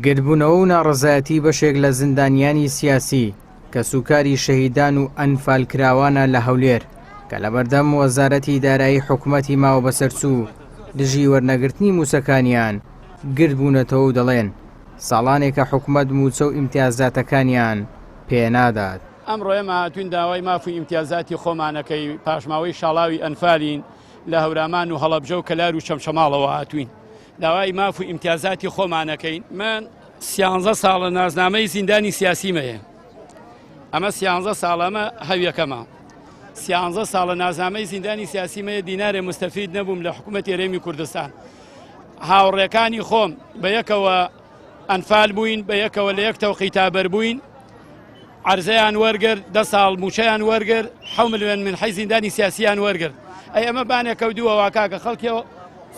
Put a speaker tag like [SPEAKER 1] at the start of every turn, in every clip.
[SPEAKER 1] گردبوونەوە و ناڕەزایەتی بەشێک لە زیندانیانی سیاسی، کەسوکاری شەهیدان و ئەنفالکراوانە لە هەولێر، کە لەبەردەم وەزارەتی دارایی حکومەتی ماوەبەسەرچوو دژی وەرنەگرتنی مووچەکانیان گردبوونەتەوە و دەڵێن، ساڵانێکە حکومەت مووچە و ئیمتیازاتەکانیان پێنادات.
[SPEAKER 2] ئەمڕۆ ئێمە هاتووین داوای ماف و ئیمتیازاتی خۆمانەکەی پاشماوەی شاڵاوی ئەنفالین لە هەورامان و هەڵەبجە و کەلار و چەمچەماڵەوە هاتووین داوای ماف و ئیمتیازاتی خۆمانەکەین. من سیانزە ساڵە نازنامەی زیندانی سیاسیم هەیە ئەمە سیانزە ساڵە ئەمە هەویەکەمە سیانزە ساڵە نازنامەی زیندانی سیاسیم هەیە دینارێ مستەفید نەبووم لە حکوومەتی هەرێمی کوردستان هاوڕێکانی خۆم بە یەکەوە ئەنفال بووین بە یەکەوە لە یەک تەوقیتا بەربووین عەرزەیان وەرگرت دە ساڵ مووچەیان وەرگرت حەو ملیۆن منحەی زیندانی سیاسیان وەرگرت ئەی ئەمە بانێکە و دووەوە کاکە خەڵکی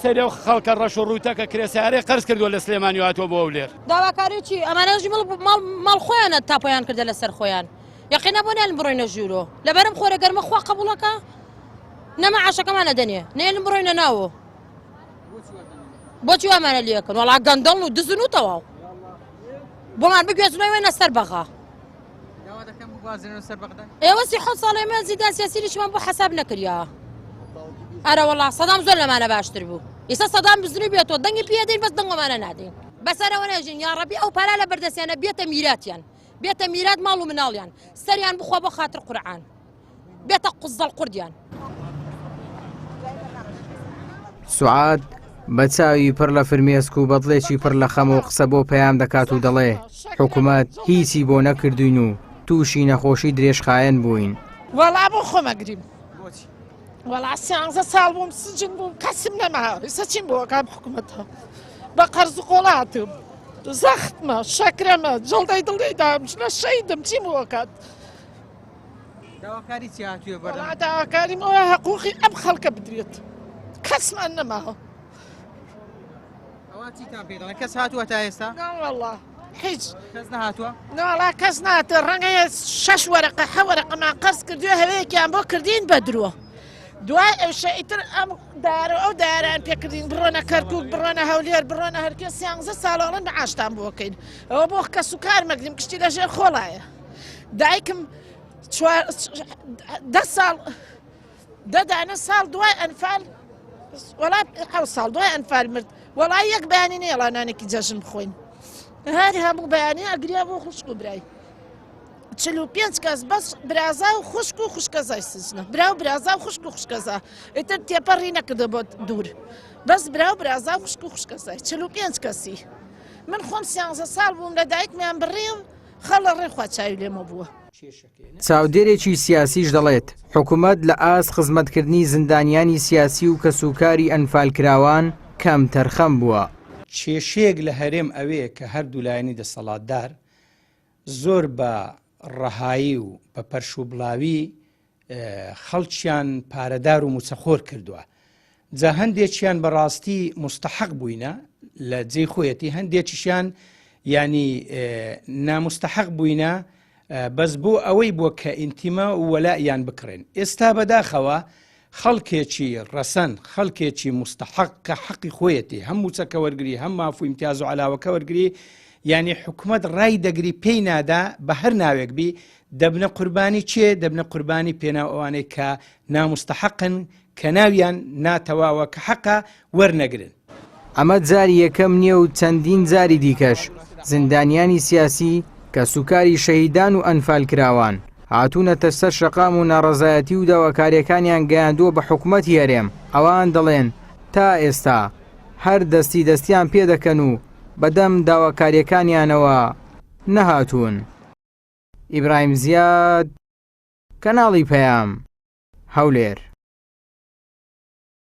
[SPEAKER 2] سەری ئەو خەڵکە ڕەش و ڕووتە کە کرێ سەیارەی قەرز کردووە لە سلێمانی و هاتووە بۆ هەولێر.
[SPEAKER 3] داواکاری چی ئەمانەش ماڵ ماڵ خۆیانە تاپۆیان کردە لەسەر خۆیان یەقینا بۆ نێلن بڕۆینە ژوورۆ لەبەرم خۆرە گەرمە خوا قبوڵەکە نە مەعاشەکەمان ئەدەنێ نێلن بڕۆینە ناوۆ بۆچی وامانە لێکن وەڵا گەندەڵن و دزن و تەواو بۆمان بگوێزنەوە وێنە سەر بەغا ئێوە سی حەوت ساڵ ئێمە زیندان سیاسی هیچمان بۆ حەساب نەکریا ئەرە وەڵا سەدام زۆر لەمانە باشتر بوو ئێستا سەدام بزنی بێتەوە دەنگی پێدەین بەس دەنگۆمانە نادەین بەسەرەوە نەژین یا ڕەبی ئەو پارە لە بەردەستیانە بێتە میراتیان بێتە میرات ماڵ و مناڵیان سەریان بخوا بۆ خاتر قورعان بێتە قوزەڵ قوردیان.
[SPEAKER 1] سوعاد بە چاوی پڕ لە فرمێسک و بە دڵێکی پڕ لە خەمەوە قسە بۆ پەیام دەکات و دەڵێ، حکومەت هیچی بۆ نەکردووین و تووشی نەخۆشی درێژخایەن بووین.
[SPEAKER 4] وەڵا بۆ خۆم ئەگریم. وەڵا سیانزە ساڵ بووم سجن بووم کەسم نەما ئیسە چیم بۆ ئەکام حکومەتە بە قەرز و قۆڵ هاتم زەختمە شەکرەمە جەڵدەی دڵی دام ژنە شەیدم چیم بۆ ئەکات.
[SPEAKER 1] داواکاری چی هاتووە بەردەم؟
[SPEAKER 4] وەڵا داواکاریم ئەوە حقوقی ئەم خەڵکە بدرێت کەسمان نەماوە.
[SPEAKER 1] ئەوە چیتان پێ دەڵێن کەس هاتووە تا ئێستا؟
[SPEAKER 4] ناوەڵا هیچ
[SPEAKER 1] کەس نەهاتووە؟
[SPEAKER 4] ناوەڵا کەس ناتە ڕەنگە شەش وەرەقە حە وەرەقەمان قەرز کردووە هەوەیەکیان بۆ کردین بە درۆ دوای ئەوشە ئیتر ئەم دار و ئەو داران پێکردین بڕۆنە کەرکک بڕۆنە هەولێر بڕۆنە هەرکێ سیانزە ساڵەڵن بەعاشتان بۆکەین ئەوە بۆ کەس و کار مەگریم کشتی لەژێر خۆڵایە دایکم چوار دە ساڵ دە دانە ساڵ دوای ئەنفال وەڵا حەو ساڵ دوای ئەنفال مرد وەڵا یەک بەیانی نێڵا نانێکی جەژن بخۆین هەر هەموو بەیانی ئەگریا بۆ خوشک و برای 45 کەس بەس برازا و خوشک و خوشکەزای سجنە برا و برازا و خوشک و خوشکەزا ئیتر تێپەڕی نەکردە بۆ دوور بەس برا و برازا و خوشک و خوشکەزای 45 کەسی من خۆم سیانزە ساڵ بووم لە دایکمیان بڕیم خەڵە ڕێ خوا چاوی لێمە بووە.
[SPEAKER 1] چاودێرێکی سیاسیش دەڵێت، حکومەت لە ئاست خزمەتکردنی زیندانیانی سیاسی و کەسوکاری ئەنفالکراوان کەمتەرخەم بووە.
[SPEAKER 5] کێشەیەک لە هەرێم ئەوەیە کە هەردوو لایەنی دەسەڵاتدار زۆر بە ڕەهایی و بە پەرشوبڵاوی خەڵکیان پارەدار و موچەخۆر کردووە جا هەندێکیان بەڕاستی مستحق بووینە لە جێی خۆیەتی هەندێکیشیان ینی نامستحق بووینە بەس بۆ ئەوەی بووە کە ئینتیما و وەلایان بکڕێن ئێستا بەداخەوە خەڵکێکی ڕەسەن خەڵکێکی مستحق کە حەقی خۆیەتی هەم موچەکە وەرگری هەم ماف و ئیمتیاز و علاوەکە وەرگری یعنی حکومت ڕای دەگری پێی نادا بە هەر ناوێک بی دەبنە قوربانی کێ؟ دەبنە قوربانی پێناو ئەوانەی کە ناموستەحەقن، کە ناویان ناتەواوە کە حەقە وەرنەگرن.
[SPEAKER 1] ئەمە جاری یەکەم نییە و چەندین جاری دیکەش زیندانیانی سیاسی، کەسوکاری شەهیدان و ئەنفالکراوان هاتوونەتە سەر شەقام و ناڕەزایەتی و داواکارییەکانیان گەیاندووە بە حکومەتی هەرێم، ئەوان دەڵێن تا ئێستا هەر دەستی دەستیان پێدەکەن و بەدەم داواکارییەکانیانەوە نەهاتوون. ئیبراهیم زیاد، کەناڵی پەیام، هەولێر.